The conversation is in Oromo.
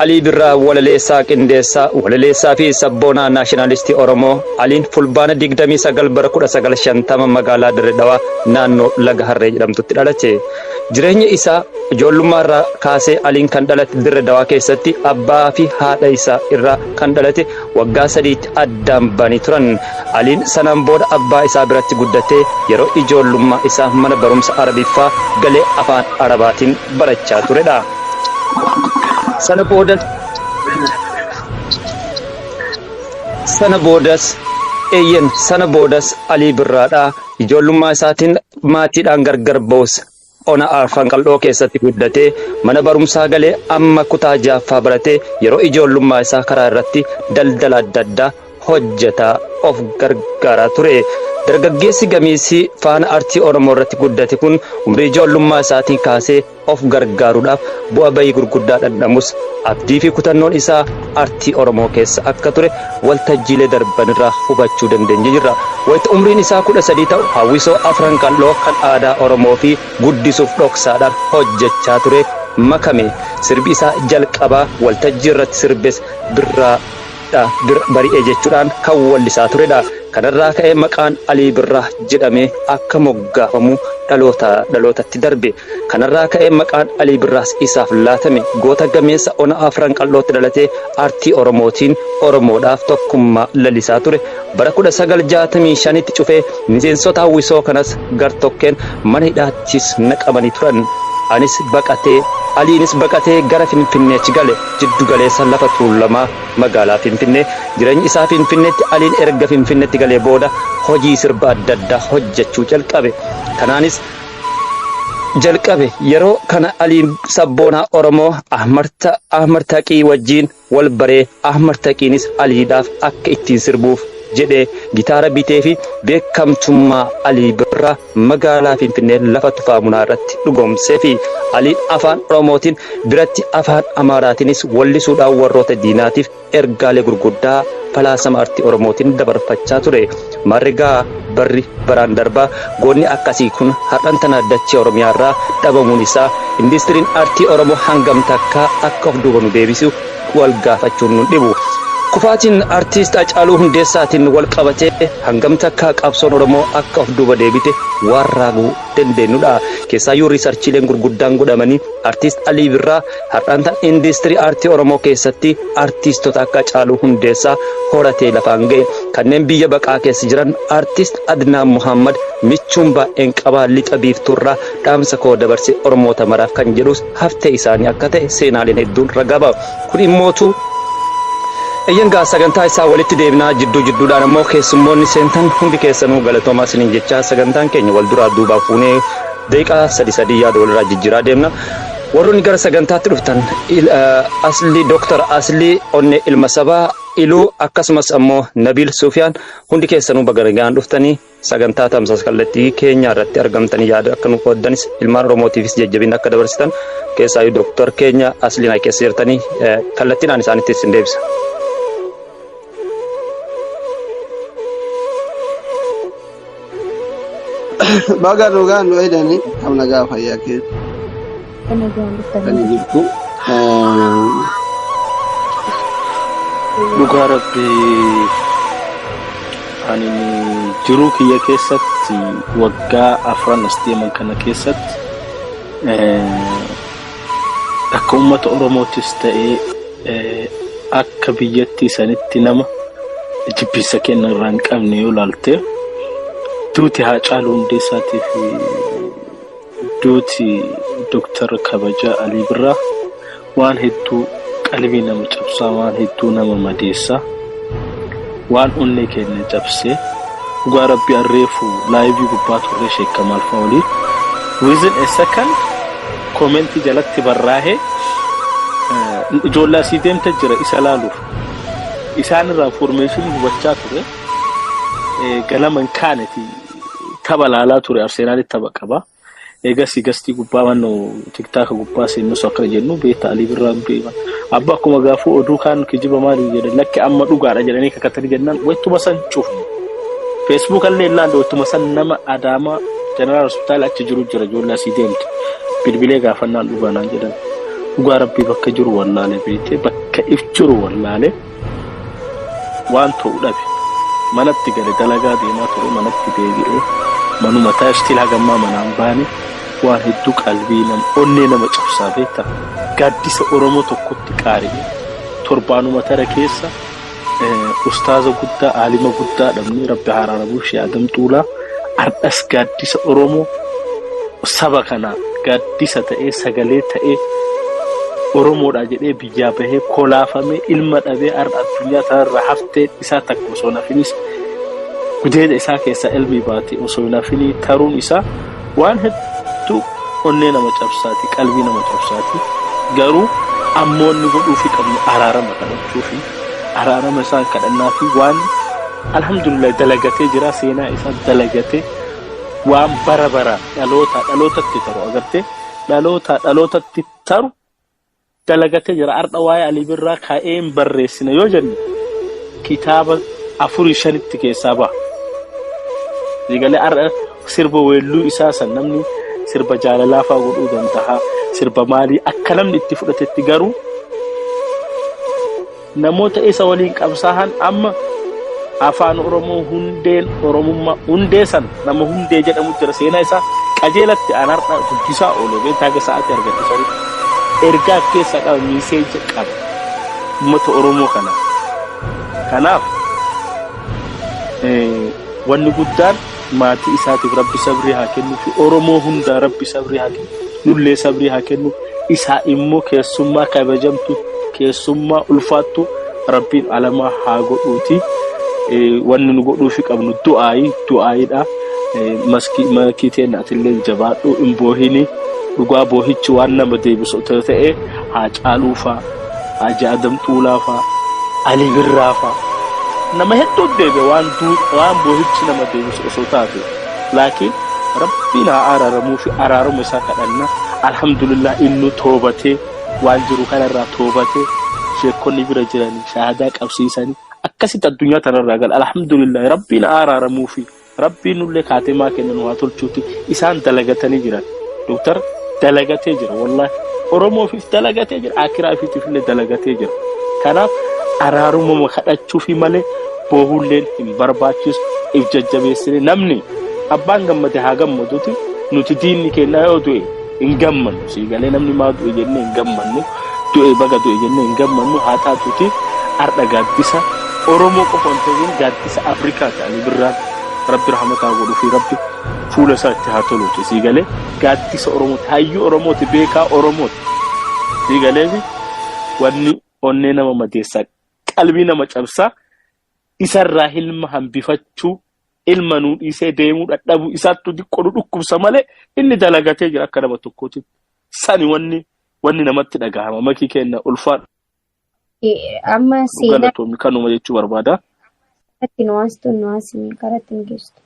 Alii Birraa walaleessaa qindeessaa walaleessaa fi sabboonaa naashinaalistii Oromoo Aliin Fulbaana 29 bara 1950 magaalaa Dirre Dhawaa naannoo Laga Harree jedhamtutti dhalate. Jireenya isaa ijoollummaa irraa kaasee Aliin kan dhalate Dirre Dawaa keessatti abbaa fi haadha isaa irraa kan dhalate waggaa sadiitti addaan ba'anii turan. Aliin sanaan booda abbaa isaa biratti guddatee yeroo ijoollummaa isaa mana barumsa Arabiffaa galee afaan Arabaatiin barachaa turedha. Sana boodas sana boodas eeyyen sana boodas Alii Birraadha. Ijoollummaa isaatiin maatiidhaan gargar ba'us ona Arfan Qal'oo keessatti guddatee mana barumsaa galee amma kutaa ja'affaa baratee yeroo ijoollummaa isaa karaa irratti daldala adda addaa hojjetaa of gargaaraa ture. Dargaggeessi gameessi faana artii Oromoo irratti guddate kun umrii ijoollummaa isaatiin kaasee of gargaaruudhaaf bu'a bayii gurguddaa dhandhamus abdii fi kutannoon isaa artii Oromoo keessa akka ture waltajjiilee darbanirraa hubachuu dandeenye jirra. Wayita umriin isaa 13 ta'u hawwisoo Afran Qal'oo kan aadaa Oromoo fi guddisuuf dhoksaadhaan hojjechaa ture makame. Sirbi isaa jalqabaa waltajjii irratti sirbes Birraa dha bari'e jechuudhaan kan wallisaa turedha. Kanarraa ka'ee maqaan Alii Birraa jedhamee akka moggaafamu dhalootaa dhalootatti darbe. Kanarraa ka'ee maqaan Alii Birraas isaaf laatame. Goota gameessa ona Afran Qal'ootti dhalatee artii Oromootiin Oromoodhaaf tokkummaa lalisaa ture. Bara 1965tti cufee miseensota hawwisoo kanas gartokkeen mana hidhaattis naqamanii turan. Anis baqatee Aliinis baqatee gara Finfinneetti gale. Jiddu galeessa lafa Tuulamaa magaalaa Finfinnee. Jireenyi isaa Finfinneetti Aliin erga Finfinneetti galee booda hojii sirba adda addaa hojjechuu jalqabe. Kanaanis jalqabe. Yeroo kana Aliin sabboonaa Oromoo Ahmad Taqii wajjiin wal baree Ahmad Taqiinis Aliidhaaf akka ittiin sirbuuf jedhee gitaara biteefi beekamtummaa Alii Birraa magaalaa Finfinnee lafa Tufaa Munaa irratti dhugoomseefi. Aliin afaan Oromootiin biratti afaan Amaaraatiinis wallisuudhaan warroota diinaatiif ergaalee gurguddaa falaasama artii Oromootiin dabarfachaa ture. Maarregaa barri baraan darbaa goonni akkasii kun har'an tana dachee Oromiyaa irraa dhabamuun isaa indistiriin artii Oromoo hangam takkaa akka of duuba nu deebisu wal gaafachuun nun dhibu. Kufaatiin artiist Hacaaluu Hundeessaatiin wal qabatee hangam takkaa qabsoon Oromoo akka of duuba deebite waan raaguu dandeennudha. Keessaayyuu riisarchiileen gurguddaan godhamanii artiist Alii Birraa har'aan tan indistirii aartii Oromoo keessatti artiistota akka Hacaaluu Hundeessaa horatee lafaan ga'e. Kanneen biyya baqaa keessa jiran artiist Adnaan Muhammad michuun baay'een qabaa lixa biiftuurraa dhaamsa koo dabarse Oromoota maraaf kan jedhus haftee isaanii akka ta'e seenaaleen hedduun ragaa ba'u. Kun immootu Eeyyan gaa sagantaa isaa walitti deebinaa jidduu jidduudhaan ammoo keessummoonni seentan hundi keessanuu galatoomaa isiniin jechaa sagantaan keenya wal duraa duubaan fuunee daqiiqaa sadi sadii yaada walirraa jijjiiraa deemna. Warroonni gara sagantaatti dhuftan Aslii Dooktar Aslii Onnee Ilma Sabaa Iluu akkasumas ammoo Nabiil Sufiyaan hundi keessanuu baga nagaan dhuftanii sagantaa tamsaasa kallattii keenyaa irratti argamtanii yaada akka nu qooddanis ilmaan Oromootiifis jajjabina akka dabarsitan keessaayyuu Dooktar keenya Asliin keessa jirtanii kallattiidhaan isaanitti isin deebisa. Baga dhugaan nu eedani kam nagaa fayyaa keessanii jirtu. Dhugaa Rabbii ani jiruu kiyya keessatti waggaa afran as deeman kana keessatti akka uummata Oromootis ta'ee akka biyyattii sanitti nama jibbiinsa kenna irraa hin qabne yoo ilaalte duuti Haacaaluu Hundeessaatii fi duuti Dooktar Kabajaa Alii Birraa waan hedduu qalbii nama cabsaa, waan hedduu nama madeessaa, waan onnee keenya cabsee dhugaa rabbii arreefu laayivii gubbaa turree Sheek Kamaal fa'aa waliin within a second koomentii jalatti barraa'ee ijoollee asii deemte jira isa laaluuf isaan irraa information hubachaa ture ganama hin kaaneti tapha laalaa ture Arsenaalitti tapha qaba. Eegasii gastii gubbaa mannoo tiktaaka gubbaa seennus akkana jennu beekta Alii Birraan beeman. Abba akkuma gaafuu oduu kaan kijiba maali jedhan lakki amma dhugaadha jedhanii kakatanii jennaan wattuma san cufne. Feesbuuk illee ilaalle wattuma san nama Adaamaa Jeneraal Hospitaala achi jiru jira ijoollee asii deemte. Bilbilee gaafannaan dhugaa naan jedhan. Dhugaa Rabbii bakka jiru wallaale beeytee bakka if jiru wallaale waan ta'u dhabe. Manatti gale dalagaa deemaa ture manatti deebi'ee manuma taa'e still hagammaa manaan baane waan hedduu qalbii nama onnee nama cabsaa beektaa. Gaaddisa Oromoo tokkotti qaari'e torbaanuma tara keessa ustaaza guddaa aalima guddaa dhabne Rabbi haa araaramuuf Shee Adam Xuulaa ardhas gaaddisa Oromoo saba kanaa gaaddisa ta'ee sagalee ta'ee Oromoodha jedhee biyyaa bahee kolaafamee ilma dhabee har'a addunyaa tanarraa haftee isaa takka osoo hin hafinis gudeeda isaa keessaa ilmi baate osoo hin hafinii taruun isaa waan hedduu onnee nama cabsaati qalbii nama cabsaati garuu ammoo inni godhuufi qabnu araarama kadhachuufi araarama isaan kadhannaa fi waan alhamdulillah dalagatee jira seenaa isaa dalagatee waan bara bara dhalootaa dhalootatti taru agartee dhalootaa dhalootatti taru dalagatee jira ardha waa'ee Alii Birraa ka'ee hin barreessine yoo jenne kitaaba afurii shanitti keessaa ba'a. Eegalee har'a sirba weelluu isaa san namni sirba jaalalaa fa'aa godhuu danda'a. Sirba maalii akka namni itti fudhatetti garuu namoota isa waliin qabsaahan amma afaan Oromoo hundeen Oromummaa hundee san nama hundee jedhamu jira seenaa isaa qajeelatti aan har'a dubbisaa oole beektaa haga sa'aatii argadhe sanitti ergaa of keessaa qaba miiseeja qaba uummata Oromoo kana kanaaf wanni guddaan maatii isaatiif rabbi sabrii haa kennu fi Oromoo hundaa rabbi sabrii haa kennu nullee sabrii haa kennu isaa immoo keessummaa kabajamtu keessummaa ulfaattu rabbiin alamaa haa godhuuti wanni nu godhuufi qabnu du'aayi du'aayidha maskii makii teenna atillee jabaadhu hin boohini dhugaa boohichi waan nama deebisu otoo ta'e haa caaluufaa Haaji Adam Xuulaa faa, Ali Birraa faa. Nama hedduu deebi'e waan waan boohichi nama deebisu osoo taate. Laakiin Rabbiin haa araaramuu fi araaruma isaa kadhanna. Alhamdulillah inni toobatee waan jiru kanarraa toobatee sheekonni bira jiranii shaahadaa qabsiisanii akkasitti addunyaa tanarraa gala. Alhamdulillah Rabbiin haa araaramuu fi Rabbiin nullee kaatimaa kenna nu haa tolchuuti isaan dalagatanii jiran. Doktar dalagatee jira wallahi. Oromoofiif dalagatee jira akiraafiitiif illee dalagatee jira. Kanaaf araarumama kadhachuufi malee boohulleen hin barbaachisu if jajjabeessine namni abbaan gammade haa gammaduti nuti diinni keenya yoo du'e hin gammannu sii galee namni maa du'e jennee hin gammannu du'e baga du'e jennee hin gammannu haa taatuti har'a gaaddisa Oromoo qofa hin ta'in gaaddisa Afrikaati Ali Birraan rabbi rahmataa godhuu fi rabbi fuula isaa itti haa toluuti sii galee gaaddisa Oromooti hayyuu Oromooti beekaa Oromooti sii galeefi wanni onnee nama madeessaa qalbii nama cabsaa isarraa ilma hambifachuu ilma nuu dhiisee deemuu dhadhabuu isaattu diqqoo nu dhukkubsa malee inni dalagatee jira akka nama tokkootti sani wanni wanni namatti dhagahama makii kenna ulfaadhu Amma seenaa galatoomi kanuma jechuu barbaada. irratti nu waastu nu waasimii karaa ittiin geessitu.